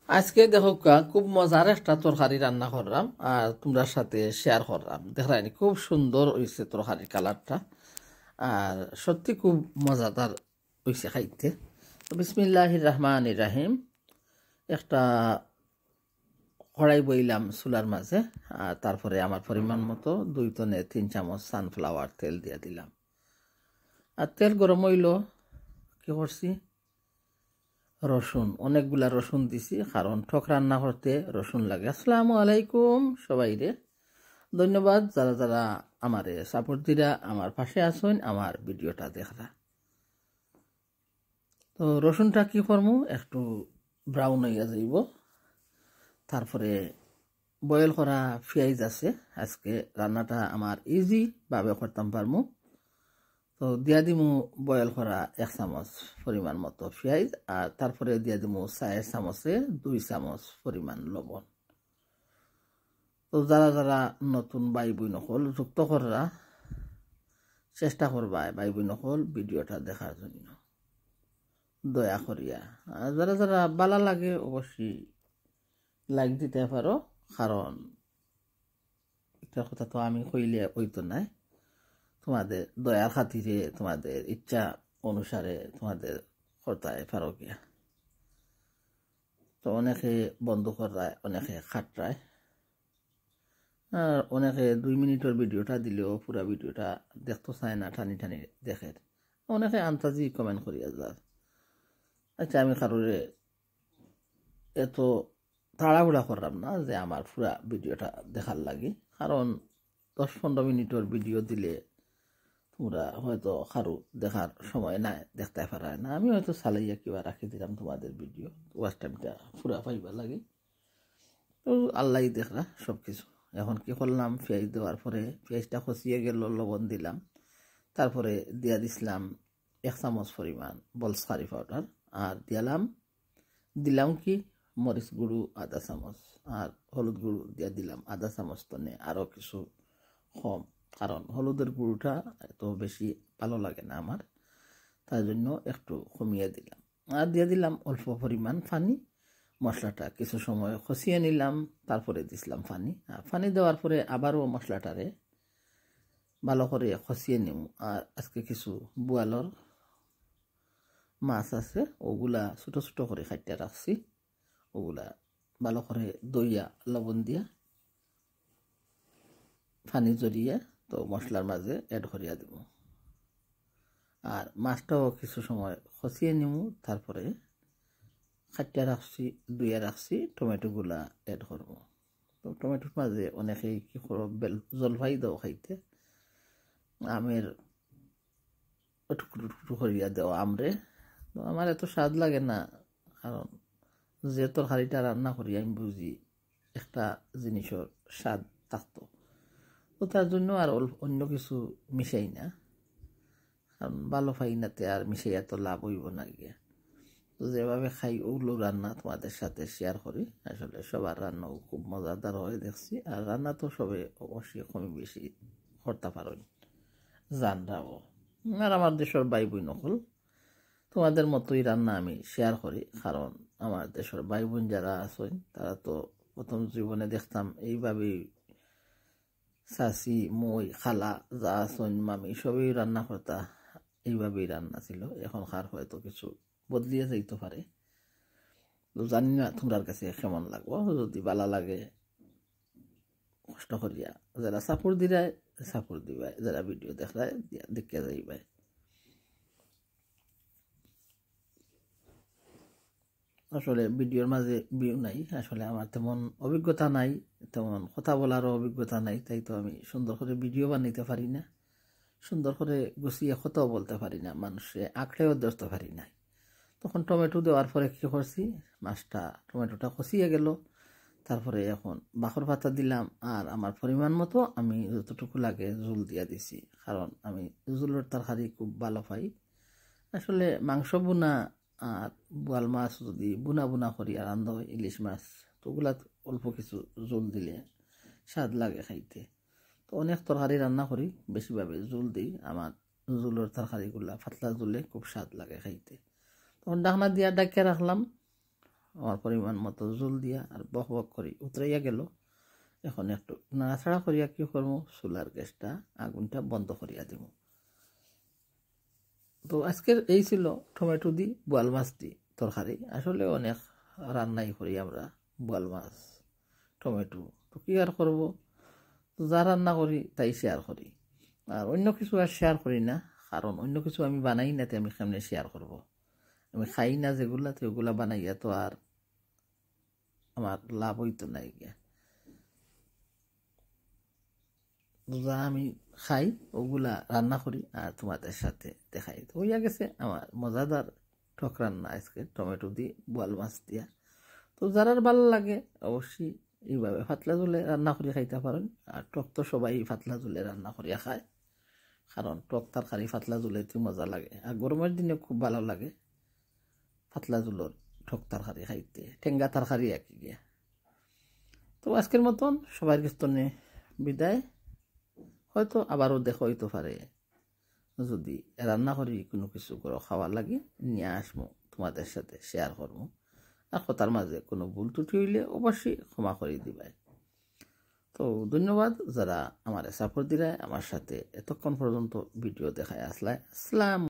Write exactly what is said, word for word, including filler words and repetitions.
আজকে দেখউক্কা, খুব মজার একটা তরকারি রান্না করলাম আর তুমরার সাথে শেয়ার করলাম। দেখরায়নি, খুব সুন্দর অইছে তরকারির কালারটা, আর সত্যি খুব মজাদার অইছে খাইতে। তো বিসমিল্লাহির রহমানির রহিম। একটা কড়াই বইলাম চুলার মাঝে, আর তারপরে আমার পরিমাণ মতো দুই তনে তিন চামচ সানফ্লাওয়ার তেল দিয়া দিলাম। আর তেল গরম অইলো, কি করছি, রসুন, অনেকগুলা রসুন দিছি, কারণ টক রান্না করতে রসুন লাগে। আসসালামু আলাইকুম সবাইরে, ধন্যবাদ যারা যারা আমারে সাপোর্ট দিরা, আমার পাশে আছইন, আমার ভিডিওটা দেখরা। তো রসুনটা কি করমু, একটু ব্রাউন অইয়া যাইবো। তারপরে বয়েল করা পিয়াইজ আছে, আজকে রান্নাটা আমার ইজি ভাবে করতাম পারমু। তো দিয়া দিমু বয়েল করা এক চামচ পরিমাণ মতো পিয়াইজ, আর তারপরে দিয়া দিমু চায়ের চামচে দুই চামচ পরিমাণ লবণ। তো যারা যারা নতুন ভাই বইন অকল যুক্ত কররা, চেষ্টা করবায় ভাই বইন অকল ভিডিওটা দেখার জন্য, দয়া করিয়া। আর যারা যারা ভালা লাগে অবশ্যই লাইক দিতে পারো, কারণ একটা কথা তো আমি কইলে অইতো নায়, তোমাদের দয়ার খাতিরে, তোমাদের ইচ্ছা অনুসারে তোমাদের করতায় পারো গিয়া। তো অনেকে বন্ধ কররায়, অনেকে কাটরায়, আর অনেকে দুই মিনিটর ভিডিওটা দিলেও পুরা ভিডিওটা দেখতো চায় না, টানি টানি দেখের। অনেকে আন্তাজি কমেন্ট করিয়া যার। আচ্ছা, আমি কারোরে এত তাড়াহুড়া করলাম না যে আমার পুরা ভিডিওটা দেখার লাগি, কারণ দশ পনেরো মিনিটর ভিডিও দিলে তোমরা হয়তো কারো দেখার সময় নাই, দেখতে পারায় না। আমি হয়তো চালাইয়া কিবা রাখি দিলাম তোমাদের ভিডিও, ওয়াচ টাইমটা পুরা পাইবার লাগি। তো আল্লাহ দেখরা সব কিছু। এখন কি করলাম, পিয়াইজ দেওয়ার পরে পিয়াইজটা কষিয়ে গেল, লবণ দিলাম, তারপরে দিয়া দিছিলাম এক চামচ পরিমাণ বলস কারি পাউডার, আর দিলাম, দিলাম কি, মরিচ গুঁড়ো আধা চামচ, আর হলুদ গুঁড়ো দিয়া দিলাম আধা চামচ তনে, আরও কিছু কম, কারণ হলুদের গুঁড়োটা এত বেশি ভালো লাগে না আমার, তার জন্য একটু কমিয়ে দিলাম। আর দিয়া দিলাম অল্প পরিমাণ পানি। মশলাটা কিছু সময় কষিয়ে নিলাম, তারপরে দিছিলাম পানি। আর পানি দেওয়ার পরে আবারও মশলাটারে ভালো করে কষিয়ে নিমু। আর আজকে কিছু বোয়ালর মাছ আছে, ওগুলা ছোট ছোট করে কাটিয়া রাখছি, ওগুলা ভালো করে ধইয়া লবণ দিয়া পানি ঝরিয়া তো মশলার মাঝে অ্যাড করিয়া দিমু। আর মাছটাও কিছু সময় কষিয়ে নিমু, তারপরে কাটিয়া রাখছি, ধুইয়া রাখছি, টমেটোগুলা অ্যাড করমু। তো টমেটোর মাঝে অনেকেই কি করো, বেল, জলফাই দেও খাইতে, আমের টুকরো টুকরো করিয়া দেও আমরে। তো আমার এত স্বাদ লাগে না, কারণ যে তরকারিটা রান্না করি আমি বুঝি একটা জিনিসর স্বাদ থাকতো। তো তার জন্য আর অল-, অন্য কিছু মিশাই না, কারণ ভালো পাই না তে আর মিশাইয়া তো লাভ অইবো না গিয়া। তো যেভাবে খাই ওগুলো রান্না তোমাদের সাথে শেয়ার করি। আসলে সবার রান্নাও খুব মজাদার হয় দেখছি, আর রান্না তো সবে অবশ্যই কম বেশি করতা পারইন, জানরাও। আর আমার দেশর ভাই বইন অকল তোমাদের মতোই রান্না আমি শেয়ার করি, কারণ আমার দেশর ভাই বইন যারা আছইন তারা তো প্রথম জীবনে দেখতাম এইভাবেই চাচি, মই, খালা যা আছইন, মামি সবেই রান্না করতা, এইভাবেই রান্না ছিল। এখনকার হয়তো কিছু বদলিয়া যাইতো পারে। তো জানি না তোমরার কাছে কেমন লাগবো, যদি ভালা লাগে কষ্ট করিয়া যারা সাপোর্ট দিরায় সাপোর্ট দিবায়, যারা ভিডিও দেখরায় দিয়া-, দেখিয়া যাইবায়। আসলে ভিডিওর মাঝে ভিউ নাই, আসলে আমার তেমন অভিজ্ঞতা নাই, তেমন কথা বলারও অভিজ্ঞতা নাই, তাই তো আমি সুন্দর করে ভিডিও বানাইতে পারি না, সুন্দর করে গুছিয়ে কথাও বলতে পারি না, মানুষে আঁকড়েও ধরতে পারি না। তখন টমেটো দেওয়ার পরে কি করছি, মাছটা, টমেটোটা কষিয়ে গেল। তারপরে এখন বাখর পাতা দিলাম, আর আমার পরিমাণ মতো আমি যতটুকু লাগে ঝুল দিয়া দিছি, কারণ আমি ঝুলর তরকারি খুব ভালো পাই। আসলে মাংস ভুনা আর বোয়াল মাছ যদি ভুনা ভুনা করিয়া রান্ধা হয়, ইলিশ মাছ, তো ওগুলাত অল্প কিছু ঝুল দিলে স্বাদ লাগে খাইতে। তো অনেক তরকারি রান্না করি, বেশিভাবে ঝুল দিই। আমার ঝুলর তরকারিগুলা পাতলা ঝুলে খুব স্বাদ লাগে খাইতে। তখন ঢাকনা দিয়া ঢাকিয়া রাখলাম। আমার পরিমাণ মতো জল দিয়া আর বক বক করি উতরাইয়া গেল। এখন একটু নাড়াচাড়া করিয়া কি করমু, চুলার গ্যাসটা, আগুনটা বন্ধ করিয়া দিমু। তো আজকের এই ছিল টমেটো দি বোয়াল মাছ দি তরকারি। আসলে অনেক রান্নাই করি আমরা বোয়াল মাছ, টমেটো। তো কি আর করব, তো যা রান্না করি তাই শেয়ার করি। আর অন্য কিছু আর শেয়ার করি না, কারণ অন্য কিছু আমি বানাই না, তে আমি কেমনে শেয়ার করব? আমি খাই না যেগুলা, তো ওগুলা বানাইয়া তো আর আমার লাভ হইতো নাই গিয়া। যা আমি খাই ওগুলা রান্না করি আর তোমাদের সাথে দেখাই। তো হইয়া গেছে আমার মজাদার টক রান্না আজকে টমেটো দি বোয়াল মাছ দিয়া। তো যারার ভালা লাগে অবশ্যই এইভাবে পাতলা ঝোলে রান্না করি খাইতা পারেন। আর টক তো সবাই পাতলা ঝোলে রান্না করিয়া খায়, কারণ টক তরকারি পাতলা ঝোলেতে মজা লাগে। আর গরমের দিনে খুব ভালা লাগে পাতলা ঝোলর টক তরকারি খাইতে, টেঙ্গা তরকারি আর কি গিয়া। তো আজকের মতন সবার গেছ তনে বিদায়। হয়তো আবারও দেখা হইতো পারে। যদি রান্না করি কোনো কিছু করে খাওয়ার লাগি নিয়া আসমু, তোমাদের সাথে শেয়ার করমু। আর কথার মাঝে কোনো ভুল ত্রুটি হইলে অবশ্যই ক্ষমা করি দিবায়। তো ধন্যবাদ যারা আমারে সাপোর্ট দিলায়, আমার সাথে এতক্ষণ পর্যন্ত ভিডিও দেখায় আসলায়। আসসালাম।